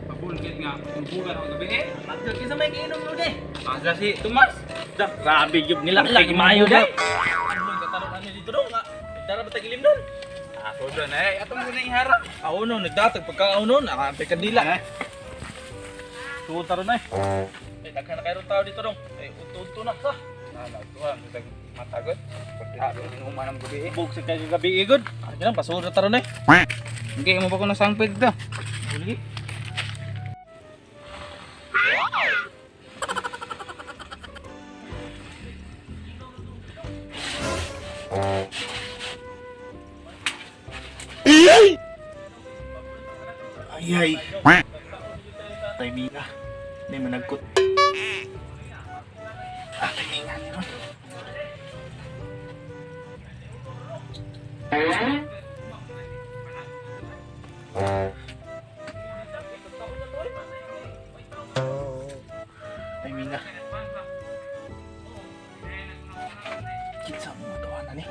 Pabulkit nga, bugan ako gabi eh. Magdal kinsa may giinom no de. Asa si Tomas? Da, grabe gyud nila lagi maayo day. Anong katarong ano dito dong nga. Dara ba tag ilim don? Ako doon eh, atong muna iharap. Ako no, nagdatag pagka no, nakaantay kandila. Eh. Tuon taron na eh. Eh, daghan na kayo tao dito dong. Eh, unto-unto na sa. Ah, nagtuwa, matag matagot. Ah, inuman ang gabi eh. Bug sa kay gabi igod. Ano lang pasura taron eh. Hindi mo ba ko nasangpid do? Huli. Ay ay. Timinga. May managkot. Ah, timinga ni ron. Timinga. Kinsa mo matawanan eh.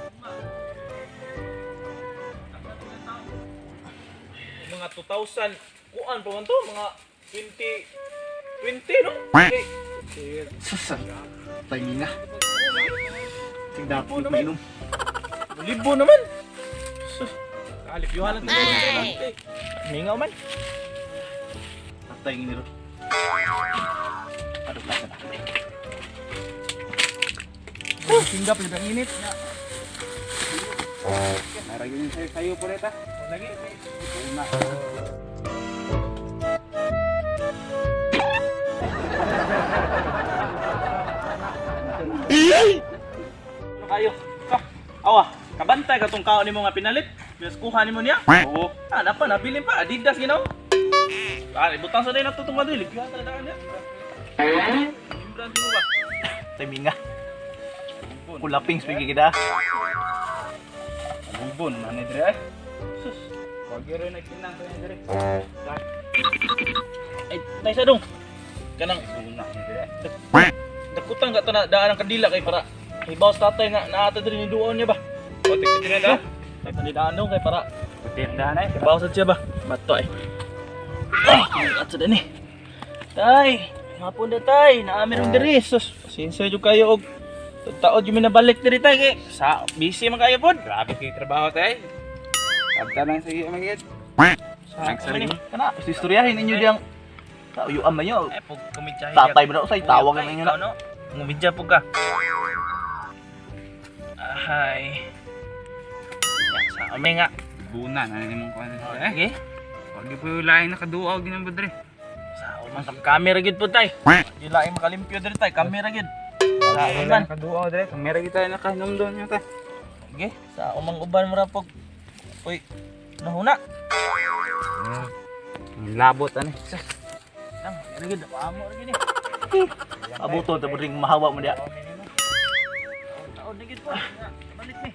Mga 2000 kuan pa man to, mga 20 20 no? Okay. Susa. Timinga. Tingdapot mainom. Libo naman. Sus. Kalipyuhan lang tayo. Mingaw man. Patay ni ron. Ano pa na? Singgap yung ang init. Naragin sayo sayo po reta. Lagi. Una. Ano kayo? Ka. Awa, kabantay ka tong kaon nimo nga pinalit. Bias kuha nimo niya. Oo. Ah, napa nabilin pa Adidas ginaw. Ah, ibutang sa day na tutong madili. Ligyan talaga niya. Imbrand mo ba? Timinga. Kulaping spigi kita. Bubon man ni dire eh. Sus. Wag rin nagkinang ko dire. Ay, tay sa dong. Kanang Una ni dire. dakutan ka to na daan ang kandila kay para hibaw sa tatay nga naata diri ni duon niya ba. O tignan na da. Tay tani daan dong kay para Tindahan eh. hibaw sa siya ba. Bato ay. Ah, at sa dani. Tay, hapon na tay, naami rong diri. Sus, pasensya jud kayo og taod jud mi nabalik diri tay kay sa busy man kayo pod. Grabe kay trabaho tay. Abta lang sige magit. Sa Nagsarili. Kana. Basta istoryahin ninyo diyang kauyuan man nyo. Ay pug kumidya. Tatay mo na usay, tawag na ninyo na. No? Ngumidya pug ka. Ahay. Ya, sa ame nga. Buna na ni mong kuan dire eh. Okay. Wag gyud po lain nakaduaw gin ang budre. Sa man kam camera gyud po tay. Di laing makalimpyo diri tay, camera gyud. Sa uman. Nakaduaw dire. Kamera kita nakahinom doon niya tay. Okay, sa umang uban mo ra pug. Uy, nahuna. Labot ani. Nang, ano gyud amo ra gyud ni. Abuto ta ring mahawa mo diya. Taon na gyud po. Balik ni.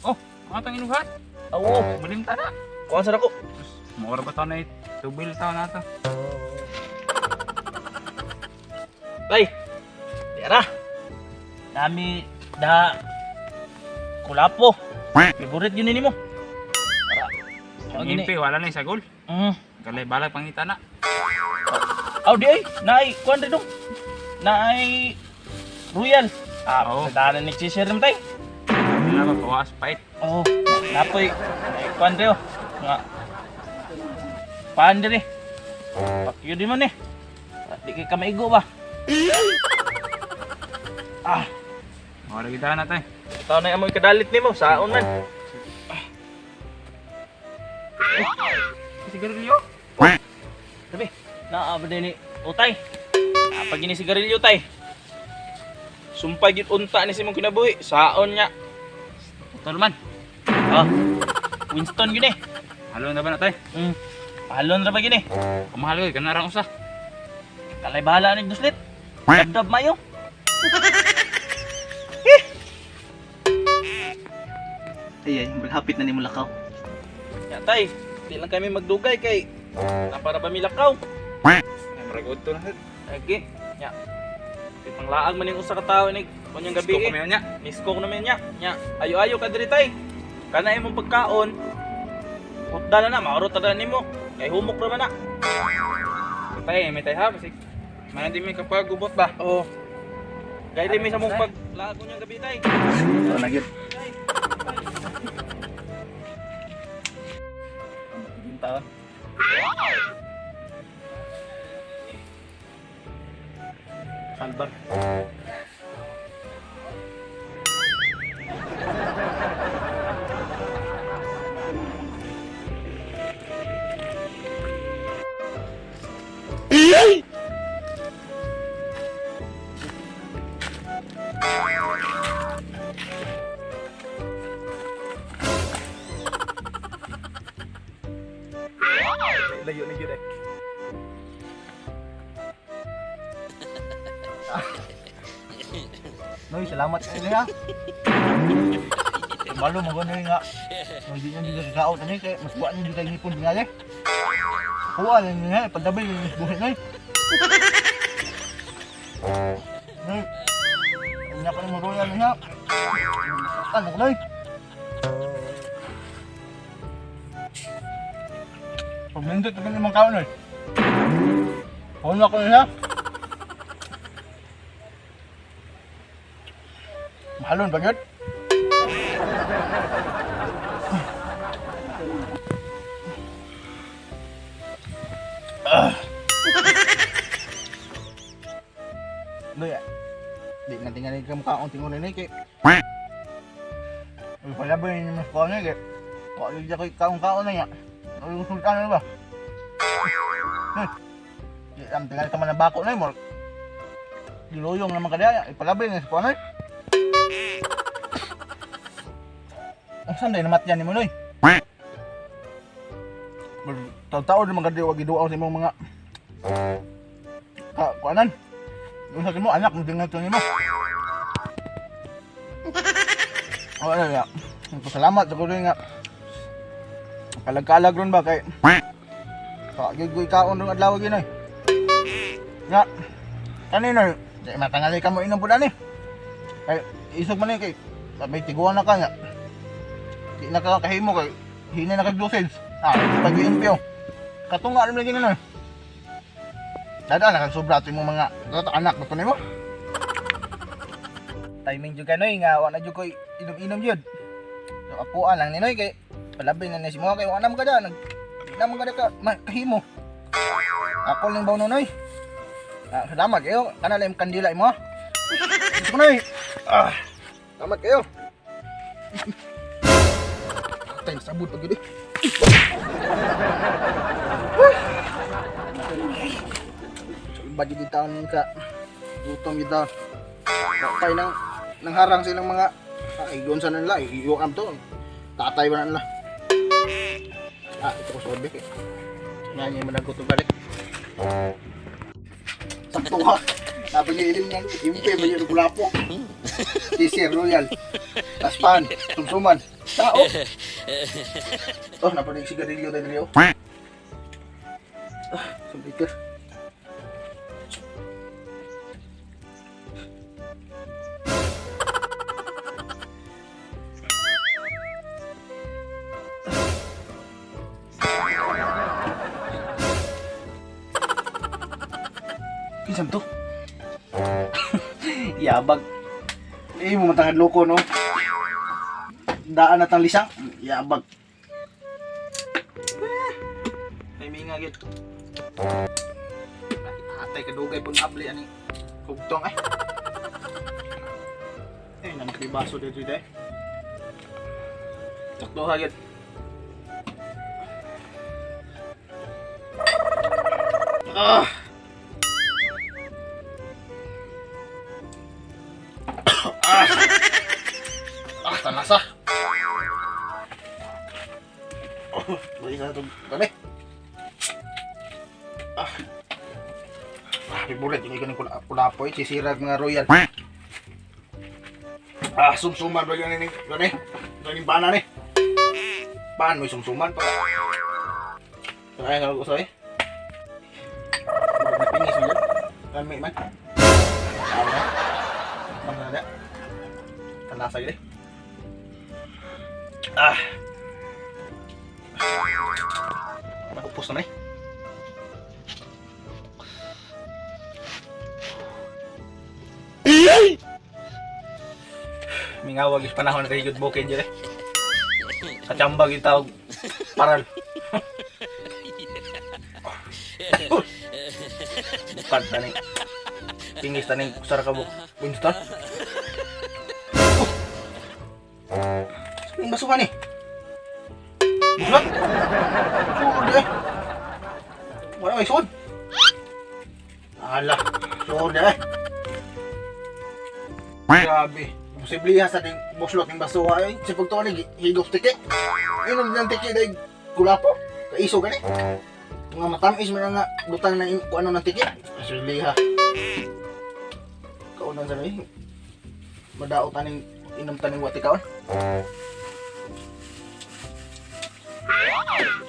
Oh, mga tang inuhat. Awo, Malimta na. kuan sa ko. Mura ba taon na tubil taon na to? Bay. Tara. Nami da kulapo. Favorite yun nimo. Para. Ang impi, wala na isagol. Kalay balak pangita na. Aw di ay, naay kuan rin dong. Naay Royal. Ah, Oo. sa daanan ni Cheshire naman tay. Wala ba pawas pait. Oo. Napoy naay kuan rin oh. Nga. Paan diri. Pakyo di man eh. Di kay kamaigo ba? Ah, Mura kita na tay. tao na amoy kadalit nimo saon man. Sigarilyo. Sabi, naa ba din ni Utay? Napag gini sigarilyo tay. Sumpay gyud unta ni simong kinabuhi, saon niya. Putol man. Ah. Winston gyud eh. Halo na ba na tay? Alon ra ba gini? Kamahal ko kanarang usa. Kalay bahala ni Duslit. Dabdab mayo. Ay ay, maghapit na nimo lakaw. Ya tay, di lang kami magdugay kay na para ba milakaw. Ay murag udto na. Okay. Ya. Kay panglaag man yung usa ka tawo ni Unyang gabi Miss ko eh. kami niya. Miss ko naman niya. Nya, ayo-ayo ka diri tay. Kana imong pagkaon. Hutda na na, maurot na nimo. Kay humok ra man na. Tay, may tay ha kasi man di mi kapag gubot ba. Oo. Gay rin mi sa mong paglaag unyang gabi tay. Ito na gyud. Taon. Salbar. Layo na gyud eh. Noy, salamat sa inyo ha. Malo mo ganoy nga. Nung di nyo dito kakaon ani kay mas buwan nyo dito ngipon tingali. Kuha lang niya, pagdabi yung buhay noy. Noy, ano ko mo royal niya. Ano ko noy? Pagmindot na naman kaon noy. Kuha ko niya. Mahalon ba gyud? Doy, ah. Di na tingali ka mukhaon tingon ni kay. Uy, pala ba yung mas kaon ni kay? Wa gyud ko kaon-kaon na ya. Uy, sultan na ba? Di am tingali ka man ang bako na mo. Giluyong naman ka diya, ipalabi ni sa kuan oy. Ang saan day namatyan nimo noy? Taon-taon naman ka di wag giduaw sa imong mga ka kuanan. Unsa kimo anak mo dingal to nimo. Oh, ano ya. Pasalamat sa kuno nga. Kalag-kalag ron ba kay Sa gyud ko ikaon ron adlaw gyud noy. Nga. Kanino di matangali ka mo inom pud ani. Kay isog man ni kay may tiguan na ka nga. Di na ka kahimo kay hina na kag dosage. Ah, pag impyo. Katunga rin lagi na. Dada na kag sobra ato imong mga tata anak ba to nimo? Timing jud kanoy nga wa na jud koy inom-inom jud. So ako lang ni noy kay palabi na ni si mo kay wa na man kada nag di na man kada ka kahimo. Ako lang baw noy. Ah, salamat kayo. Kana lang kandila imo. ah. Gusto ko noy. Ah, salamat kayo. Atay sabot pag gid eh. Iba jud taon ka gutom jud taon. Patay nang nang harang silang mga ay doon sa nila iuam to. Tatay ba na nila? Ah, ito ko sobe. Nga niya managutom balik. Sakto ka. Sabi niya ilim niya, impe ba yun gulapo. Sisir, royal. Taspan, sumsuman. Tao. Oh, napanig sigarilyo na dito. Ah, sumbitir. Kinsam to? Yabag. Eh, mo matangad loko, no? Daan na tang lisang. Yabag. May minga gyud. Atay kadugay pun abli ani. Kugtong eh. Eh, naman baso dito dito eh. Sakto ha gyud. Ah. Ah. Ah, tanasa. Oh, balik na itong kani. Ah. Ah, ribulit. Hindi ko ni kulapoy. Sisirag mga royal. Ah, sumsuman ba yun ni kani? Kani bana ni. Paan mo sumsuman pa? Kaya nga ko eh. Napinis mo yun. Kami man. Tama. Mga na. Nasa gid eh. Ah. Maupos na eh. Mingawag is panahon na kay good booking dyan eh. Sa tsamba yung tawag paral. Bukad taning pingis taning kusar ka buk. Winston. Oh. Ang basuhan eh. Buslot. Suod eh. Wala may suod. Ala, suod eh. Grabe. Posible ha sa ting buslot ng basuha eh. Sa pagtuon ni higop tiki. Inom ng tiki dahil kulapo. Kaiso gani. Mga matamis man nga butang ng kung ano ng tiki. Posible ha. Kaunan sa may. Madao taning inom taning wati kaon.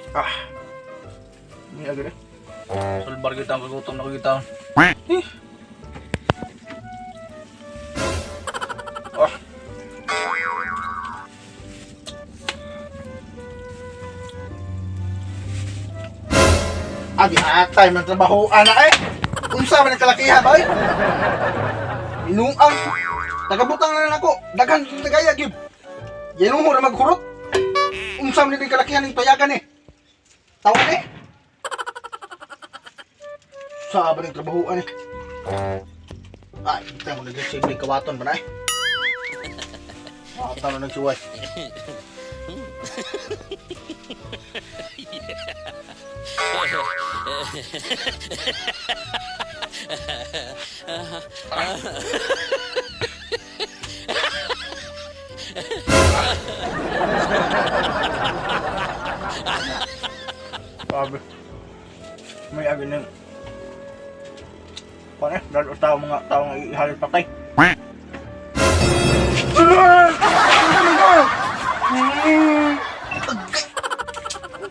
Ah. May agad eh. Sulbar kita ang kagutom na kita. Eh. Ah. Agi atay man trabaho ana eh. Unsa man ang kalakihan ba eh? Inuang. Tagabutang na lang ako. Daghan kong tagaya gyud. Yanuho ra maghurot. Unsa man din kalakihan ning payagan eh. Tawag eh. Sa ba ning trabahoan eh. Ay, kita mo nag-save kawaton ba na eh. Ah, tama nagsuway. Grabe. May agad ng... Paano eh? Dahil tao mga tao nga ihalit patay.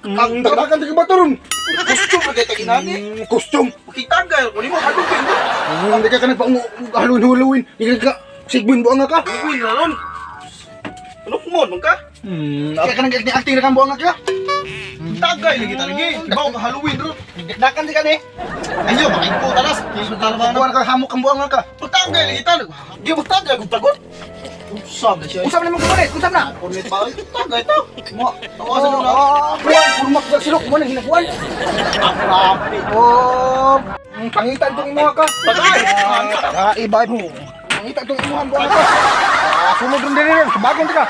Ang dagdagan tayo ba ron? Costume pa kay taginani. Costume. Makitagay ko nimo hadugin. Hindi ka kanang paung Halloween Halloween. Hindi ka sigbin buang ka. Uy, na ron. Ano kumon man ka? Kaya ka nang acting na kang buang ka. Tagay lagi talagi. Ibaw ka Halloween ron. Dagdagan di ka ni. Ayo makainko talas. Buang ka hamok kang buang ka. Pagtagay lagi tan. Di magtagay kung tagot. Usab na siya. Usap na mo kumalit, usap na. Kornet ba? Tagay to. Mo, tawasan mo na. Ah, buwan, purmak sa silok mo nang hinaguan. Grabe. Oh, pangitan tong imuha ka. Tagay. Ah, iba. Pangita tong imuha buang ka. Ah, sulod ron diri ron, bagong ka.